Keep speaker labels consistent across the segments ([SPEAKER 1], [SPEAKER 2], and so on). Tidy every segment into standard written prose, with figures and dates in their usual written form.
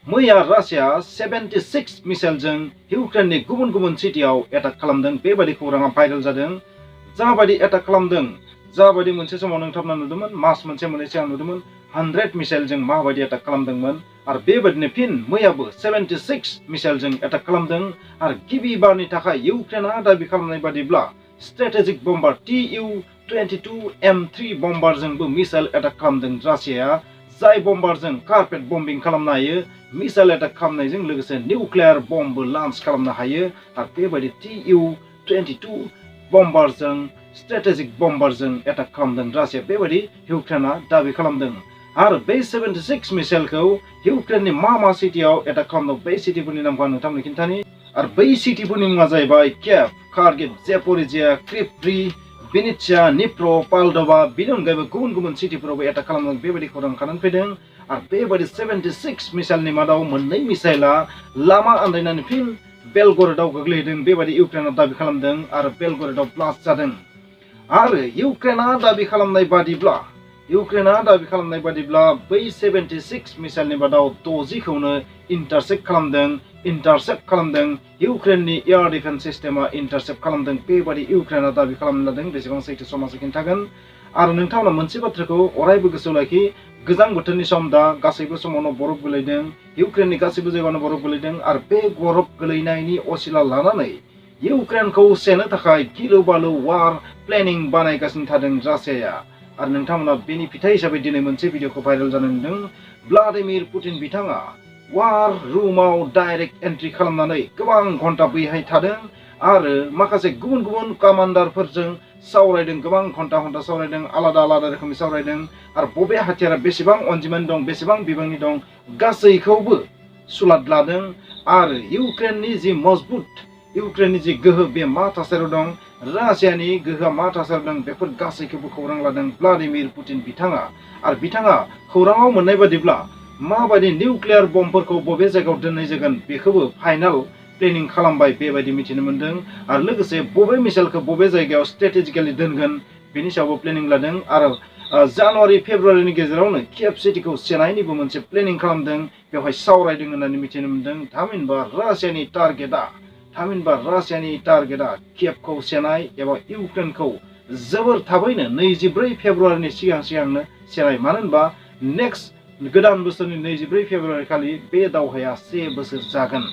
[SPEAKER 1] मैया रासिया 76 मिसाइलजों इउक्रेननि गुबुन गुबुन सिटियाव एटाक खालामदों। बेबायदि खौराङा भाइरेल जादों। जाबायदि एटाक खालामदों, जाबायदि मोनसे समाव नोंथांमोना नुदोंमोन, मास मोनसे मोननै सिगां नुदोंमोन 100 मिसाइलजों माबायदि एटाक खालामदोंमोन, आरो बेबायदिनो फिन मैयाबो 76 मिसाइलजों एटाक खालामदों। आरो गिबि बारनि थाखाय इउक्रेनआ दाबि खालामनाय बादिब्ला strategic bomber Tu-22M3 बम्बारजोंबो missile attack खालामदों रासियाया, जाय बम्बारजों कारपेट बम्बिं खालामनो हायो, मिसाइल एटाक खालामनायजों लोगोसे निउक्लियार बम्बबो लन्च खालामनो हायो। आरो बेबायदि Tu-22 बम्बारजों स्ट्रेटेजिक बम्बारजों एटाक खालामदों रासिया, बेबायदि इउक्रेनआ दाबि खालामदों। आरो बे 76 मिसाइलखौ इउक्रेननि मा सिटियाव एटाक खालामदों, बे सिटिफोरनि नामखौ आं नोंथांनो खिन्थानि। आरो बै सिटिफोरनि मुङा जाहैबाय कियेभ, खार्किभ, जेपरिजिया, क्रिप्री, विनित्सिया, निप्र, पाल्डभा। बेनि अनगायैबो गुबुन गुबुन सिटिफोरावबो एटाक खालामदों, बेबायदि खौरां ओंखारनानै फैदों। आरो बेबायदि 76 मिसाइलनि मादाव मोननै मिसाइला लामा आन्दायनानै फिन बेलगरेडआव गोग्लैदों, बेबायदि इउक्रेनआ दाबि खालामदों। आरो बेलगरेडआव ब्लास्ट जादों। आरो इउक्रेनआ दाबि खालामनाय बादिब्ला बै 76 मिसाइलनि मादाव 60खौनो इन्टारसेप्ट खालामदों इउक्रेननि एयार डिफेन्स सिस्टेमा इन्टारसेप्ट खालामदों, बेबायदि इउक्रेनआ दाबि खालामनो लादों। बेसेबां सैथो समाजआ खिन्थागोन। आरो नोंथांमोना मोनसे बाथ्राखौ अरायबो गोसोआव लाखि, गोजां बोथोरनि सम दा, गासैबो समावनो बरफ गोलैदों, इउक्रेननि गासैबो जायगायावनो बरफ गोलैदों। आरो बे बरफ गोलैनायनि असिला लानानै इउक्रेनखौ सेनो थाखाय गिलु बालु वार प्लेनिं बानायगासिनो थादों रासियाया। आरो नोंथांमोना बेनि फिथाइ हिसाबै दिनै मोनसे भिडिअखौ भाइरेल जानाय नुदों। भ्लादिमिर पुतिन बिथाङा वार रुमाव डाइरेक्ट एन्ट्रि खालामनानै गोबां घन्टा बैहाय थादों आरो माखासे गुबुन गुबुन कामान्डारफोरजों सावरायदों, गोबां घन्टा सावरायदों, आलादा आलादा रोखोमनि सावरायदों। आरो बबे हाथियारा बेसेबां अनजिमानि दं, बेसेबां बिबांनि दं, गासैखौबो सुलाद लादों। आरो इउक्रेननि जि मजबुत, इउक्रेननि जि गोहो, बे मा थासारियाव दं, रासियानि गोहोआ मा थासारियाव दं, बेफोर गासैखौबो खौरां लादों भ्लादिमिर पुतिन बिथाङा। आरो बिथाङा खौराङाव मोननाय बादिब्ला माबायदि निउक्लियार बम्बफोरखौ बबे जायगायाव दोननाय जागोन बेखौबो फाइनाल प्लेनिं खालामबाय, बेबायदि मिथिनो मोन्दों। आरो लोगोसे बबे मिसाइलखौ बबे जायगायाव स्ट्रेटेजिकेलि दोनगोन बेनि सायावबो प्लेनिं लादों। आरो जानुवारि फेब्रुवारिनि गेजेरावनो कियेभ सिटिखौ सेनायनिबो मोनसे प्लेनिं खालामदों, बेवहाय सावरायदों होननानै मिथिनो मोन्दों। थामहिनबा रासियानि टारगेटआ कियेभखौ सेनाय एबा इउक्रेनखौ जोबोर थाबैनो 24 फेब्रुवारिनि सिगांनो सेनाय। मानो होनबा नेक्स्ट गोदान बोसोरनि 24 फेब्रुवारि खालि बे दावहाया 1 बोसोर जागोन।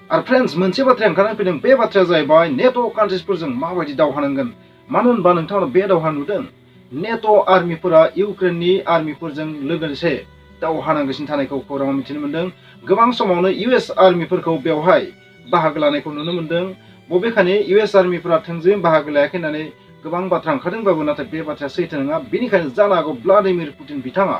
[SPEAKER 1] आरो फ्रेन्ड्स, मोनसे बाथ्राया ओंखारनानै फैदों, बे बाथ्राया जाहैबाय नेट' कान्ट्रिसफोरजों माबायदि दावहा नांगोन। मानो होनबा नोंथांमोना बे दावहा नुदों, नेट' आर्मिफोरा इउक्रेननि आर्मिफोरजों लोगोसे दावहा नांगासिनो थानायखौ खौराङाव मिथिनो मोन्दों। गोबां समावनो US आर्मिफोरखौ बेवहाय बाहागो लानायखौ नुनो मोन्दों। बबेखानि US आर्मिफोरा थोंजोङै बाहागो लायाखै होननानै गोबां बाथ्रा ओंखारदोंबाबो, नाथाय बे बाथ्राया सैथो नङा। बेनिखायनो जानो हागौ भ्लादिमिर पुतिन बिथाङा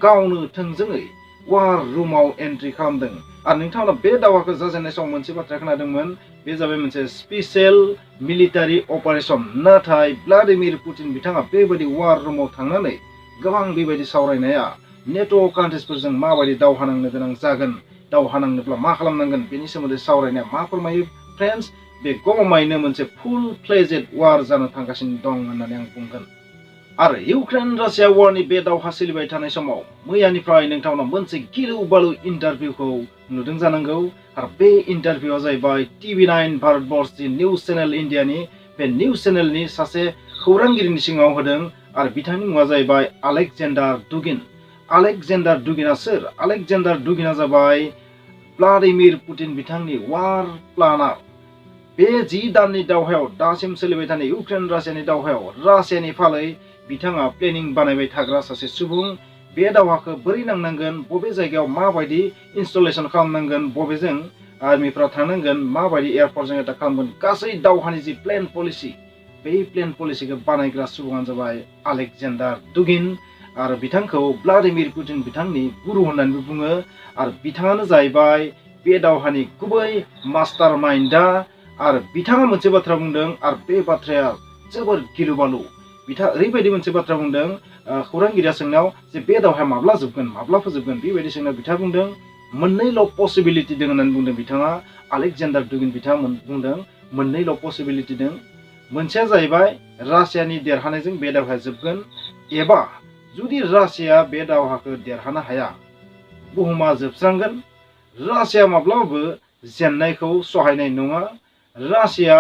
[SPEAKER 1] गावनो थोंजोङै वार रुमाव एन्ट्रि खालामदों। आरो नोंथांमोना बे दावहाखौ जाजेननाय समाव मोनसे बाथ्रा खोनादोंमोन, बे जाबाय मोनसे स्पेसियेल मिलिटारि अपारेसन। नाथाय भ्लादिमिर पुतिन बिथाङा बेबायदि वार रुमाव थांनानै गोबां बेबायदि सावरायनाया नेट' कान्ट्रिसफोरजों माबायदि दावहा नांनो गोनां जागोन, दावहा नांनोब्ला मा खालामनांगोन, बेनि सोमोन्दै सावरायनाया मा फोरमायो फ्रेन्ड्स, बे गमामायैनो मोनसे फुल फ्लेजेड वार जानो थांगासिनो दं होननानै आं बुंगोन। आरो इउक्रेन रासिया वारनि बे दावहा सोलिबाय थानाय समाव मैयानिफ्राय नोंथांमोना मोनसे गिलु बालु इन्टारभिउखौ नुदों जानांगौ। आरो बे इन्टारभिउआ जाहैबाय TV9 भारतबर्ष जि निउज चेनेल इन्डियानि, बे निउज चेनेलनि सासे खौरांगिरिनि सिगाङाव होदों। आरो बिथांनि मुङा जाहैबाय आलेक्जेन्डार दुगिन। आलेक्जेन्डार दुगिना सोर? आलेक्जेन्डार दुगिना जाबाय भ्लादिमिर पुतिन बिथांनि वार प्लानार। बे 10 दाननि दावहायाव, दासिम सोलिबाय थानाय इउक्रेन रासियानि दावहायाव रासियानि फालै बिथाङा प्लेनिं बानायबाय थाग्रा सासे सुबुं। बे दावहाखौ बोरै नांनांगोन, बबे जायगायाव माबायदि इनस्टलेसन खालामनांगोन, बबेजों आर्मिफ्रा थांनांगोन, माबायदि एयारफर्सजों एटाक खालामगोन, गासै दावहानि जि प्लेन पलिसि, बे प्लेन पलिसिखौ बानायग्रा सुबुङानो जाबाय आलेक्जेन्डार दुगिन। आरो बिथांखौ भ्लादिमिर पुतिन बिथांनि गुरु होननानैबो बुङो। आरो बिथाङानो जाहैबाय बे दावहानि गुबै मास्टार माइन्डा। आरो बिथाङा मोनसे बाथ्रा बुंदों, आरो बे बाथ्राया जोबोर गिलु बालु। बिथाङा ओरैबायदि मोनसे बाथ्रा बुंदों, खौरांगिरिया सोंनायाव जे बे दावहाया माब्ला जोबगोन, माब्ला फोजोबगोन, बेबायदि सोंनायाव बिथाङा बुंदों मोननैल' पसिबिलिटि दं होननानै बुंदों बिथाङा। आलेक्जेन्डार दुगिन बिथाङा बुंदों मोननैल' पसिबिलिटि दं। मोनसेया जाहैबाय रासियानि देरहानायजों बे दावहाया जोबगोन, एबा जुदि रासिया बे दावहाखौ देरहानो हाया, बुहुमा जोबस्रांगोन। रासिया माब्लाबाबो जेननायखौ सहायनाय नङा। रासिया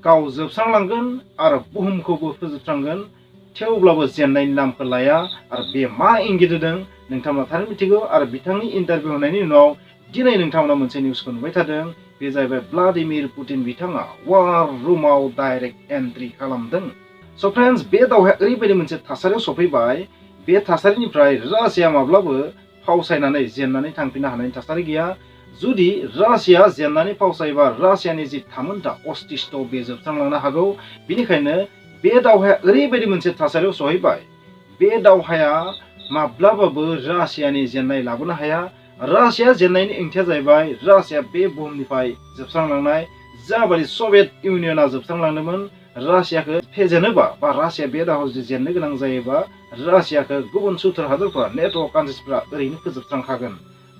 [SPEAKER 1] गाव जोबस्रांलांगोन आरो बुहुमखौबो फोजोबस्रांगोन, थेवब्लाबो जेननायनि नामखौ लाया। आरो बे मा इंगित होदों नोंथांमोना थारैनो मिथिगौ। आरो बिथांनि इन्टारभिउ होनायनि उनाव दिनै नोंथांमोना मोनसे निउसखौ नुबाय थादों। बे जाहैबाय भ्लादिमिर पुतिन बिथाङा वार रुमाव डाइरेक्ट एन्ट्रि खालामदों। स' फ्रेन्ड्स, बे दावहाया ओरैबायदि मोनसे थासारियाव सफैबाय, बे थासारिनिफ्राय रासिया माब्लाबो फावसायनानै जेननानै थांफिननो हानायनि थासारि गैया। जुदि रासिया जेननानै फावसायोबा रासियानि जि थामोनथा अस्तित्व बे जोबस्रांलांनो हागौ। बेनिखायनो बे दावहाया ओरैबायदि मोनसे थासारियाव सहैबाय, बे दावहाया माब्लाबाबो रासियानि जेननाय लाबोनो हाया। रासिया जेननायनि ओंथिया जाहैबाय रासिया बे बुहुमनिफ्राय जोबस्रांलांनाय। जाबायदि सभियेट इउनियना जोबस्रांलांदोंमोन, रासियाखौ फेजेनोबा बा रासिया बे दावहायाव जुदि जेननो गोनां जायोबा रासियाखौ गुबुन सुथुर हादरफोरा नेट' कान्ट्रिसफोरा ओरैनो फोजोबस्रांखागोन।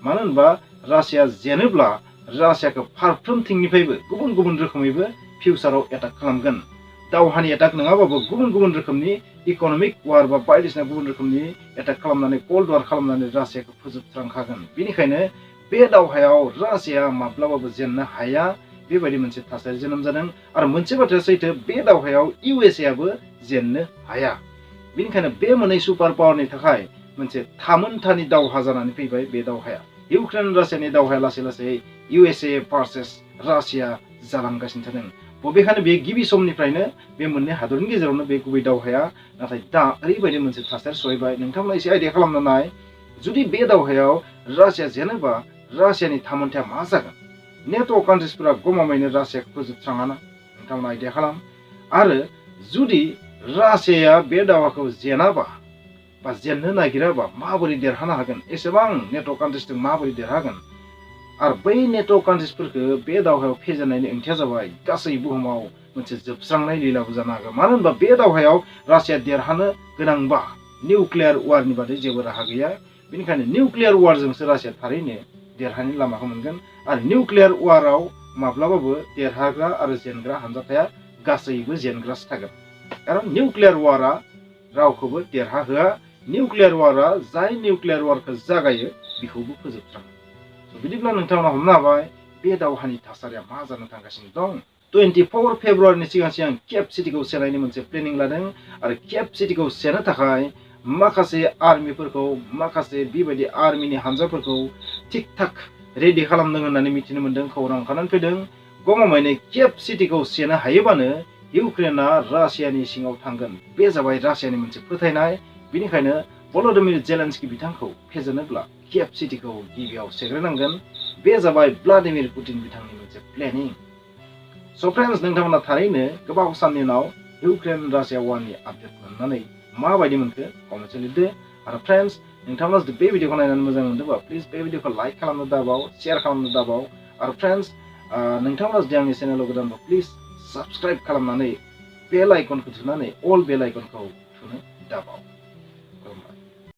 [SPEAKER 1] मानो होनबा रासिया जेनोब्ला रासियाखौ फारफ्रोमथिंनिफ्रायबो गुबुन गुबुन रोखोमैबो फिउचाराव एटाक खालामगोन। दावहानि एटाक नङाबाबो गुबुन गुबुन रोखोमनि इक'नमिक वार बा बायदिसिना गुबुन रोखोमनि एटाक खालामनानै कल्ड वार खालामनानै रासियाखौ फोजोबस्रांखागोन। बेनिखायनो बे दावहायाव रासिया माब्लाबाबो जेननो हाया। बेबायदि मोनसे थासारि जोनोम जादों। आरो मोनसे बाथ्राया सैथो, बे दावहायाव इउएसएआबो जेननो हाया। बेनिखायनो बे मोननै सुपार पावारनि थाखाय मोनसे थामोनथानि दावहा जानानै फैबाय बे दावहाया। इउक्रेन रासियानि दावहाया लासै लासै इउएसए भार्सेस रासिया जालांगासिनो थादों। बबेखानि बे गिबि समनिफ्रायनो बे मोननै हादरनि गेजेरावनो बे गुबै दावहाया। नाथाय दा ओरैबायदि मोनसे थासारि सहैबाय, नोंथांमोना एसे आइडिया खालामना नाय, जुदि बे दावहायाव रासिया जेनोबा रासियानि थामोनथाया मा जागोन? नेट' कान्ट्रिसफोरा गमामायैनो रासियाखौ फोजोबस्राङाना? नोंथांमोना आइडिया खालाम। आरो जुदि रासियाया बे दावहाखौ जेनाबा बा जेननो नागिराबा माबोरै देरहानो हागोन? एसेबां नेट' कान्ट्रिसजों माबोरै देरहागोन? आरो बै नेट' कान्ट्रिसफोरखौ बे दावहायाव फेजेननायनि ओंथिया जाबाय गासै बुहुमाव मोनसे जोबस्रांनाय लीलाबो जानो हागौ। मानो होनबा बे दावहायाव रासिया देरहानो गोनांबा निउक्लियार वारनि बादै जेबो राहा गैया। बेनिखायनो निउक्लियार वारजोंसो रासिया थारैनो देरहानायनि लामाखौ मोनगोन। आरो निउक्लियार वाराव माब्लाबाबो देरहाग्रा आरो जेनग्रा हानजा थाया, गासैबो जेनग्रासो थागोन। खारन निउक्लियार वारा रावखौबो देरहाहोआ। निउक्लियार वारा जाय निउक्लियार वारखौ जागायो बेखौबो फोजोबस्राङो। बिदिब्ला नोंथांमोना हमनो हाबाय बे दावहानि थासारिया मा जानो थांगासिनो दं। 24 फेब्रुवारिनि सिगां सिगां केप सिटिखौ सेनायनि मोनसे प्लेनिं लादों। आरो केप सिटिखौ सेनो थाखाय माखासे आर्मिफोरखौ, माखासे बेबायदि आर्मिनि हानजाफोरखौ थिक थाक रेडि खालामदों होननानै मिथिनो मोन्दों, खौरां ओंखारनानै फैदों। गमामायैनो केप सिटिखौ सेनो हायोबानो इउक्रेना रासियानि सिङाव थांगोन। बे जाबाय रासियानि मोनसे फोथायनाय। बेनिखायनो भल'दिमिर जेलेन्स्कि बिथांखौ फेजेनोब्ला केप सिटिखौ गिबियाव सेग्रोनांगोन। बे जाबाय भ्लादिमिर पुतिन बिथांनि मोनसे प्लेनिं। स' फ्रेन्ड्स, नोंथांमोना थारैनो गोबाव साननि उनाव इउक्रेन रासिया वारनि आपडेट मोननानै माबायदि मोनखो कमेन्टआव लिरदो। आरो फ्रेन्ड्स, नोंथांमोना जुदि बे भिडिअखौ नायनानै मोजां मोनदोंबा प्लिज बे भिडिअखौ लाइक खालामनो दाबाव, शेयार खालामनो दाबाव। आरो फ्रेन्ड्स, नोंथांमोना जुदि आंनि चेनेलाव गोदानबा प्लिज साबस्क्राइब खालामनानै बेल आइकनखौ थुनानै अल बेल आइकनखौ थुनो दाबाव।